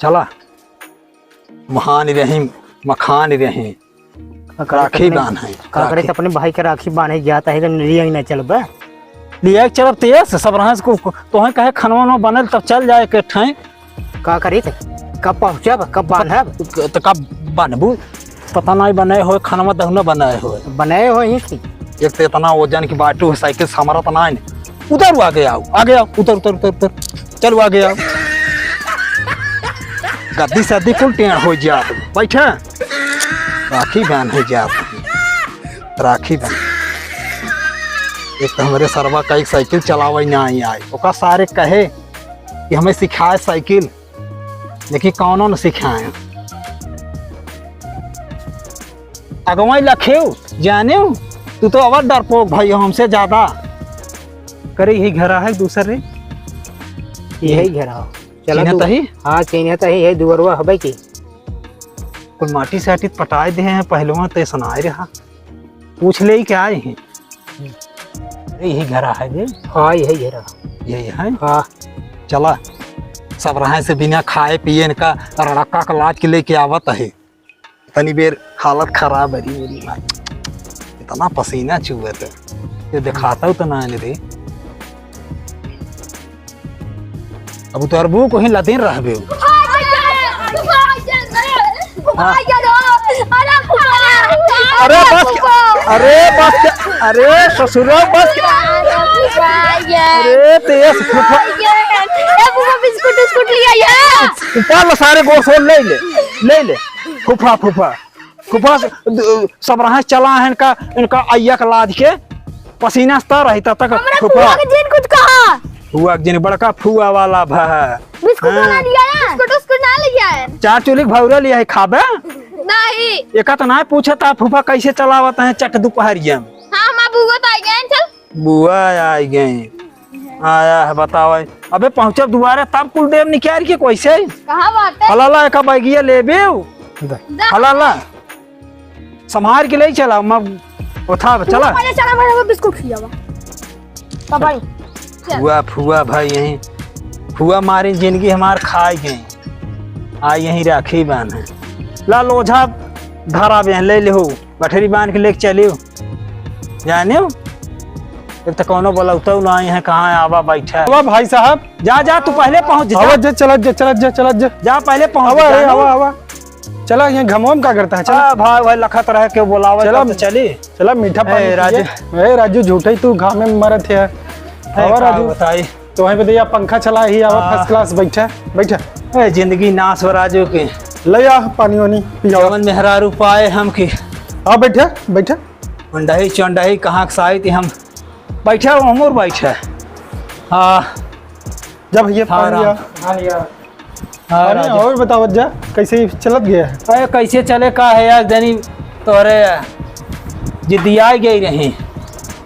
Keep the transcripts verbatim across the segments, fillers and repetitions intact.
चला, महान रही, मखान रही, का करे राखी अपने, बांधे, का करे राखी। त अपने भाई के राखी बांधे जात है, त लिया ही ना चलबे। लिया के चलब त ये से सब रहे से को, तोहे कहे खनवा उनवा बनल तब चल जाए के ठाई। का करी त? कब पहुँचब, कब बांधब? त कब बांधबू? पता नहीं बने होए, खनवा दहुना बने होए। बने होए ही की। एक त इतना वजन की बाटू है साइकिल से, हमारा त नाहीं। उतर, आगे आओ, आगे आओ, उतर, उतर, उतर, उतर। चलो आगे आओ। गद्दी सद्दी कुल टेढ़ हो जात। बैठा। राखी बांधे जात। राखी बांध। एक त हमरे सरवा का एक साइकिल चलावे नाहीं आए। ओका सारे कहे कि हमें सिखाए साइकिल। देखी कौनो न सिखाए। अगवाई लखेव, जानेव, तू तो अवर डरपोक भाई हो हमसे ज्यादा। करे यही घरा है दूसर रे? यही घरा हो। चला चिन्हत तू। ही? हाँ, चिन्हत ही, यही दुअरवा हबे की। कोई माटी साटी पटाए दे हैं, पहलवा ते सुनाए रहा। पूछ ले ही क्या आए हैं? अरे, यही घरा है जे। हाँ, यही घरा। यही है? हाँ। चला, सब रहे से बिना खाए पिए इनका रड़का का लाद के लेके आवत है। तनी बेर हालत खराब है रे मेरी भाई, इतना पसीना चुअत है, ये दिखाता हूँ तो ना रे। अब उतरबू कहीं लदीन रहबे। हाँ। अरे बस के, अरे बस के, अरे ससुरा बस के। अरे तेज फूफा। ए फूफा, बिस्कुट उस्कुट लिया ये। फूफा लो सारे गोड़ सोल ले ले, ले ले। फूफा, फूफा। फूफा, द-, सब रहे चला है इनका, इनका अय्या के लाद के, पसीना से तर रही तब तक हमरा फूफा। फुआ के जिन कुछ कहा। फुआ के जिन बड़का फुआ वाला भा। बिस्कुट हाँ। वाला लिया है? बिस्कुट उस्कुट ना लिया है। चार चुलिक भौरा लिया है, खाबे? नहीं। एका तो ना पूछता फूफा कैसे चलावत है चट दुपहरिया में। हाँ, हमार बुआ तो आ गए हैं, चल। बुआ आ गए। आया है, बताओ। अबे पहुँचब दुआरे तब कुल देव निकाल के कैसे? कहाँ बात है? हलाला एका बैगिया लेबे। दा। हलाला। संभाल के ले चला, मैं उठा, चला। पहले चला, मैं बिस्कुट खियावा। पापा, चल। फुआ, फुआ भाई यहीं। फुआ मारी जिंदगी हमार खाए गए। आ यहीं राखी बांध है। ला लोझा धरा बे, ले ले हो। गठरी बांध के लेके चलियो। जानियो, एक तो कौनो बोलौतौ ना है, कहाँ आवा बैठा। आवा भाई साहब। जा, जा, तू पहले पहुँच जा। आवा, जा, चलत जा, चलत जा, चलत जा। जा, पहले पहुँच आवा, जा, अरे, जानियो। आवा, आवा। चला, ये घमवा में का करता है? चला। आ, भाई, भाई, लखत रहे के बोलावे, चला, तब तो चली। चला, मीठा पानी ए, राजू। पिए। ए, राजू, झूठे ही तू घामे में मरत है। ए, आवा, का राजू। बताई? तो वहीं पे तो ये पंखा चला ही, आवा, हाँ। First class, बैठा, बैठा। ए, जिंदगी नाश हो राजू के। ले आ, पानी वानी पियावा। जवन मेहरारू पाए हम की। आ, बैठा, बैठा। उंडही चंडही कहाँ के साई थी हम। बैठा हो, हमोर बैठा। हाँ। जा भैया, हाँ, पानी राम। आ। हाँ, अरे, राजू। और बतावत जा, कैसे ही चलत गया है? अरे, कैसे चले का है यार, जनी तोहरे जिदियाई गई रही।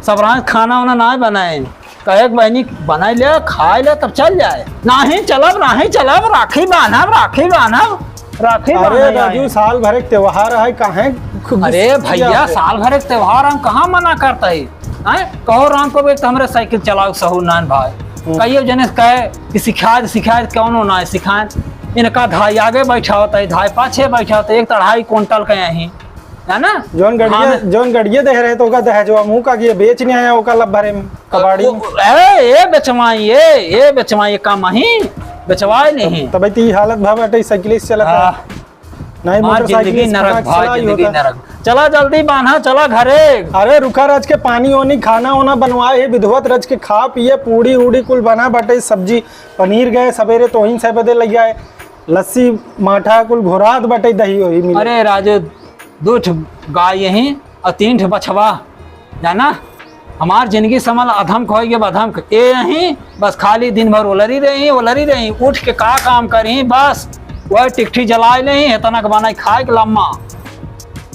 सब रात खाना वाना ना बनाए। कहे कि बहनी बनाई ले, खाए ले, तब चल जाए। नाही चलब, नाही चलब, राखी बांधब, राखी बांधब, राखी अरे बांधब राजू, आए। साल भर एक त्योहार है, काहे खु-, अरे गुस्सा भैया, होते? साल भर एक त्योहार हम कहाँ मना करता है? हैं? कहो राम को भी तो हमरे साइकिल चलाओ सहू नान भाई। हम्म। कहियो जने से कहे कि सिखाए, सिखाए, कौनो ना सिखाए। इनका धाई आगे बैठा होता है, धाई पाछे बैठा होता है, एक तो अढ़ाई कुंटल के यहीं। है ना? जौन गड़िया, हाँ। जौन गड़िया दे रहे तो ओका दहेजवा मुँह का किए बेच नहीं आया, ओका लब भरे में कबाड़ी में। ओ, ए, ए बेचवाई, ए, ए बेचवाई, का मही बेचवाई नहीं। तब, तब इतनी हालत भा बाटे, साइकिल से चलत है। हाँ। नहीं, हाँ, मोटरसाइकिल जिंदगी से नरक फटाक भाई, चला ही जिंदगी होता। नरक। चला जल्दी बांधा, चला घरे। अरे रुका रज के पानी ओनी, खाना ओना बनवाए ही, विधवत रज के खा पिए, पूड़ी उड़ी कुल बना बाटे, सब्जी पनीर गए सबेरे तोहिन से बदे लग आए, लस्सी माठा कुल घोरात बाटे, दही वही मिले। अरे राजू, दो ठो गाय यहीं और तीन ठो बछवा, जाना, हमार जिंदगी समझ अधम क होई गए, अधम क। ए यहीं बस खाली दिन भर ओलरी रही, ओलरी रही, उठ के का काम करी, बस वह टिकठी जलाए ले, इतना के बनाई खाए के लम्मा,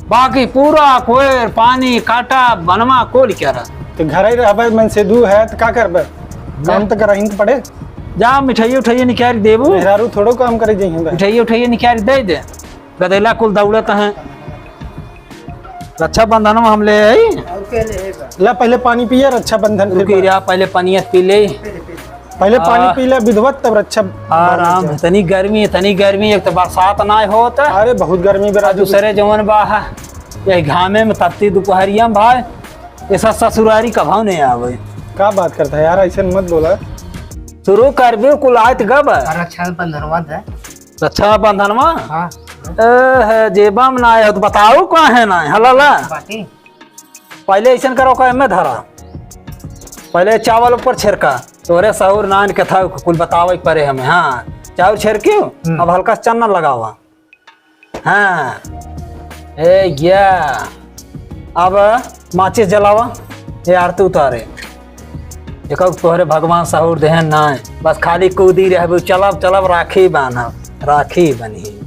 बाकी पूरा कोयर, पानी, काटा, बनवा, कोल क्या रहा। तो घर ही रहबे, मन से दू है, तो का करबे? काम तो करही के पड़े। जा, मिठाई उठाई निकाल देबू। मेहरारू थोड़ो काम करे जइहें बे। मिठाई उठाई निकाल दे दे। गदेला कुल दौड़त हैं। रक्षाबंधन में हम ले आई। और के ले बा? ला पहले पानी पिए, रक्षाबंधन फिर रुकी बात। जा, पहले पनिया पी ले। पी ले, पी ले। पहले पानी आ, पी ले विधवत, तब रक्षा आ, बांधे राम, के। इतनी गर्मी, इतनी गर्मी, एक तो बरसात ना होत। अरे, बहुत गर्मी बे आ, राजू। दूसरे जवन बा है, ये घामे में तपती दोपहरिया में भाई, ऐसा ससुरारी कभाव नहीं आवे। का बात करता है यार, ऐसे मत बोला। शुरू कर भी कुल आयत गब। और रक्षाबंधनवा दे। रक्षाबंधनवा? हाँ। ए, है, जेबा में ना आए हो तो बताओ कहाँ है ना, हलाला। बाटी। पहले ऐसन करो, का एमे धरा, पहले चावल ऊपर छिड़का, तोरे सहूर नान के था, कुल बतावे के परे हमें। हाँ, चाउर छिड़कियो, हम्म। अब हल्का सा चन्ना लगावा। हाँ, ए या, अब माचिस जलावा, ये आरती उतारे। देखो तोहरे भगवान सहूर देहन ना, बस खाली कूदी रहबू, चलब चलब राखी बान्हब, राखी बनी।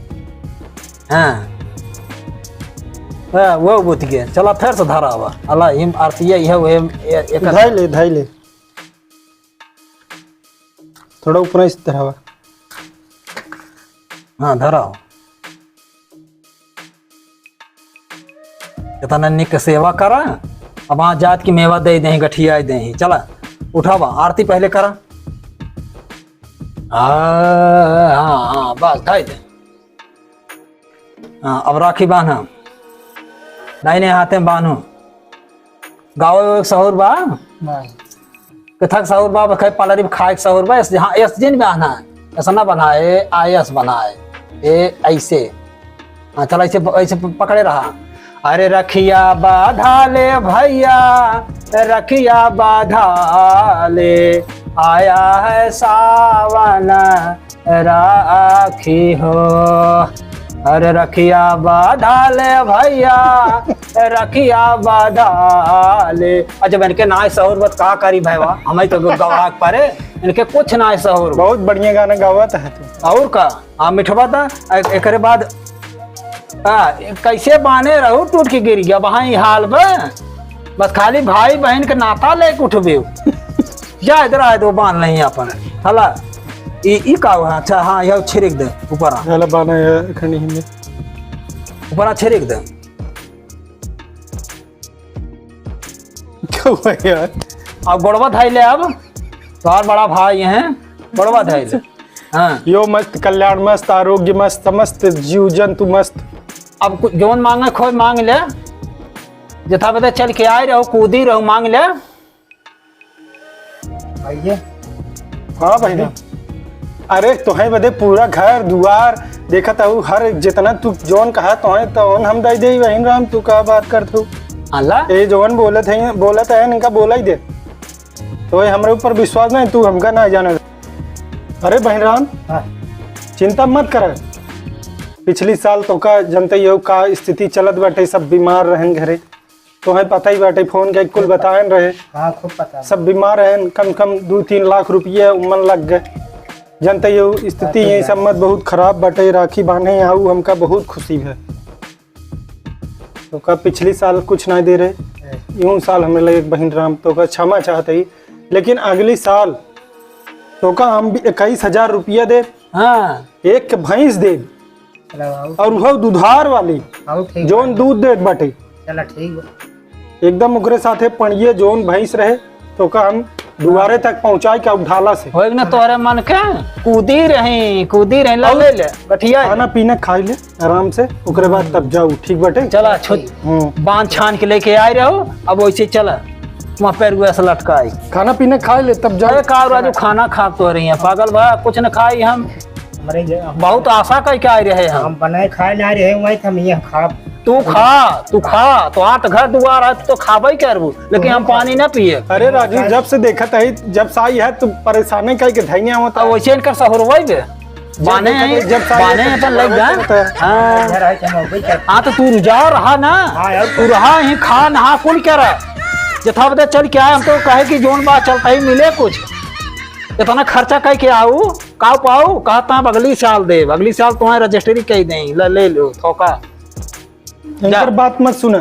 हाँ। हाँ, वो बुझ गए। चला, फिर से धरावा। अला, हिम आरतिया, यह, वह, ए-, एक धाई ले, धाई ले। थोड़ा ऊपर से धरावा। हाँ, धराओ। इतना निक सेवा करा, अब वहाँ जात की मेवा दे देही, गठिया देही। चला, उठावा, आरती पहले करा। हाँ, हाँ, हाँ, बस, धाई दे। हाँ, अब राखी बान्हा, दाहिने हाथे में बान्हो। गावे एक सहूर बा? नहीं। कथक सहूर बा, बखै पालरी खाए के सहूर बा, ऐसे, हाँ, ऐसे जिन बान्हा है, ऐसा ना बान्हा है, आयस बान्हा है, ए, ऐसे। हाँ, चला, ऐसे, ऐसे प-, पकड़े रहा। अरे रखिया बाधा ले भैया, रखिया बाधा ले, आया है सावन, राखी हो। अरे रखिया बाधा ले भैया, रखिया बाधा ले। अच्छा, जब इनके नाय सहूर बत का करी भैया, हमें तो गवाह परे, इनके कुछ नाय सहूर बा। बहुत बढ़िया गाना गावत है तू। और का? आ मिठवा था, ए-, एकरे बाद आ, कैसे बाने रहू, टूट के गिर गया, वहाँ ही हाल बा। बस खाली भाई बहन के नाता लेके उठबे। जा इधर आए, तो बांध नहीं अपन। हला, ई, ई का हुआ? अच्छा, हाँ, यह छिड़क दे ऊपर आ। चला बाना है, खड़ी हिंदे। ऊपर आ, छिड़क दे। क्या हुआ यार? अब गोड़वा धाई ले, अब तोहार बड़ा भाई हैं, गोड़वा धाई ले। हाँ। यो मस्त, कल्याण मस्त, आरोग्य मस्त, समस्त जीव जंतु मस्त। अब कु-, जौन मांगे खोए मांग ले, जथा बदे चल के आए रहो, कूदी रहो, मांग ले। भैया। हाँ भैया। अरे तोहे बदे पूरा घर दुआर देखत हूँ, हर जितना तू जौन कहा तोहे तौन हम दे दे। बहिन राम, तू का बात करत हूँ? अल्लाह। ये जौन बोलत है, बोलत है, इनका बोला ही दे। तोहे हमरे ऊपर विश्वास नहीं, तू हमका ना जाने। अरे बहिन राम, हाँ। चिंता मत कर। पिछली साल तोका जनते ही हो का स्थिति चलत बाटे, सब बीमार रहन घरे। तोहे पता ही बाटे, फोन के कुल बताएन रहे। हाँ, खूब पता। सब बीमार हैं, कम से कम दो तीन लाख रुपये उमन लग गए। जनते ही हो, स्थिति यही सब मत बहुत खराब बाटे। राखी बांधे आऊ, हमका बहुत खुशी है। तोका पिछली साल कुछ ना दे रहे, यूं साल हमें लगे बहिन राम, तोका क्षमा चाहते ही, लेकिन अगली साल तोका हम भी इक्कीस हजार रुपया दे। हाँ। एक भैंस दे। चला बाबू। और वो दुधार वाली, हाँ, ठीक जौन बा। दूध देत बाटे। चला, ठीक बा। एकदम ओकरे साथे पड़िए, जौन भैंस रहे, तोका हम दुआरे तक पहुँचाई के उठाला से। होए ना तोहरे मन के, कूदी रही, कूदी रही, ला और ले ले, गठिया। खाना पीना खाई ले आराम से, ओकरे बाद तब जाऊ, ठीक बाटे? चला, छो-, हम्म। बांध छान के लेके आए रहो, अब वैसे चला, वहाँ पैर हुआ से लटकाई। खाना पीना खा ले, तब जाओ। अरे का राजू, खाना खा तो रही है, पागल बा, कुछ न खाई हम। हमरे जे-, हम बहुत आशा कई के आए रहे हम। हम बनाए खाए ना रहे, वही हम ये खाब। तू खा, तू खा, तो आठ घर दुआर है, तू तो खाबे करबू, लेकिन हम पानी ना पिए। अरे राजू, जब से देखत है, जब से आई है, तू परेशानी कई के धैया होता अब है। वैसे इनकर सहरवाई बे। बाने जब हैं, जब साल बाने हैं, अपन लग जा। होता है। हाँ। इधर है, चलो, अभी चल। हाँ, तो तू रुझाव रहा ना। हाँ, यार। तू रहा ही खा, नहा, कुल क्या रहा? जथा बता चल क्या है, हम तो कहे कि जोन बात चलता ही मिले कुछ। इतना खर्चा कह के आऊ, का पाऊ? कहता अब अगली साल देब, अगली साल तुम्हारे रजिस्ट्री कह दें, ले, ले लो, थोका। इनकर जा। बात मत सुना,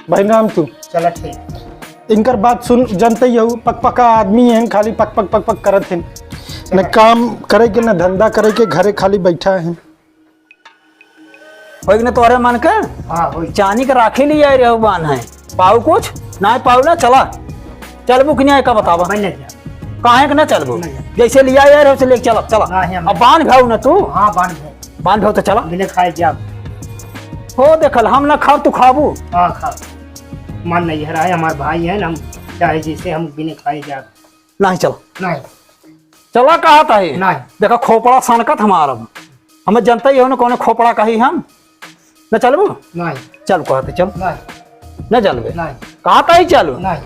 भाई राम तू। चला ठीक। इनकर बात सुन, जनते ही हऊ, पकपका आदमी हैं, खाली पक पक पक पक करत हैं। न चला। काम करे के, न धंधा करे के, घरे खाली बैठा हैं। होई कि न तोहरे मन के? हाँ, होई। चानी के राखी ले आए रहो बान है। पाऊ कुछ? ना पाऊ ना, चला। चल बुक नहीं आए का बतावा। मैं ले जा। काहे के ना चलबो? नहीं। जैसे लिया यार, वैसे लेके चला, चला। नहीं, हम अब बांध भाव ना तू। हाँ, बांध भाव। बांध भाव तो चला। बिना खाए जाब। हो देखल, हम ना खाब, तू खाबू। हाँ, खाब। मान नहीं है, हमार भाई है ना, हम चाहे जैसे हम बिना खाए जाब। नहीं, चला। नहीं। चला, कहा था ये? नहीं। देखा, खोपड़ा सनकत हमार अब। हमें जनता ही हो ना, कौन खोपड़ा कही हम। न चलबू? नहीं। चल, कहते चल। नहीं। न चलबे? नहीं। कहा था ही चलू? नहीं।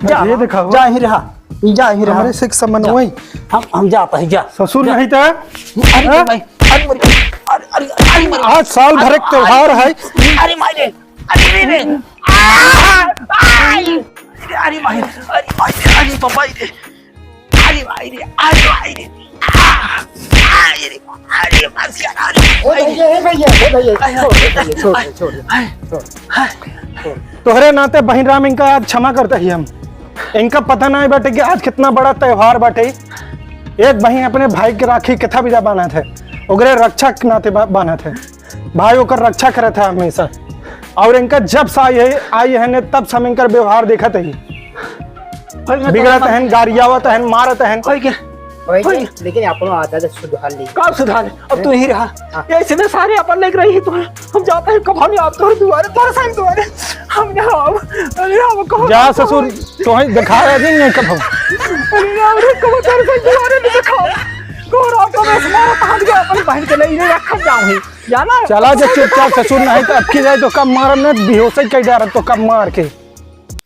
जा, ये देखा हो। जा ही रहा, जा ही रहा। हमरे से समन्वय। हम, हम जाता ही, जा। ससुर जा। नहीं था? अरे हाँ? भाई, अरे मरे, अरे, अरे, अरे मरे। आज साल भर एक त्योहार है। अरे माई रे, अरे रे रे। आ, आ, अरे माई, अरे माई रे, अरे बाबा रे। अरे भाई रे, अरे भाई रे। आ, आ, अरे, अरे, बस यार, अरे, ओ भैया, ए भैया, ए भैया, अरे, छोड़, ए भैया, छोड़, अरे, छोड़, अरे, छोड़। अरे। तोहरे नाते बहिन राम इनका आज क्षमा करता ही हम। इनका पता नहीं बाटे कि आज कितना बड़ा त्योहार बाटे। एक बहिन अपने भाई के राखी कथा बिदा बान्हत है, ओकरे रक्षा के नाते बा-, बान्हत है। भाई ओकर रक्षा करत है हमेशा। और इनका जब से आई है, आई है ने, तब से हम इनकर व्यवहार देखत ही। भाई, मैं बिगड़त तोहरा हन, गारियावत हन, मारत हन। भाई के? भाई भाई। के? लेकिन अपनो आदत सुधार ली। का सुधार? अब तू ही रहा। हाँ। ऐसे में सारे अपन लेके रही तो हम जाते हैं, कब हम आप तोर दुआरे, तोर साइन दुआरे। हम ना आओ, अरे हम कहो जा ना ससुर, कहो। तो ही दिखा रहे नहीं है कब हम। अरे राम रे, कब तोर साइन दुआरे नहीं दिखाओ। को राम को मैं मारा, कहाँ गया अपनी बहन के लिए रखा जाऊँ ही। जाना? चला जा चुपचाप ससुर, नहीं तो अबकी जाए तो कब मारब ना, बेहोश ही कई डारब तो कब मार के।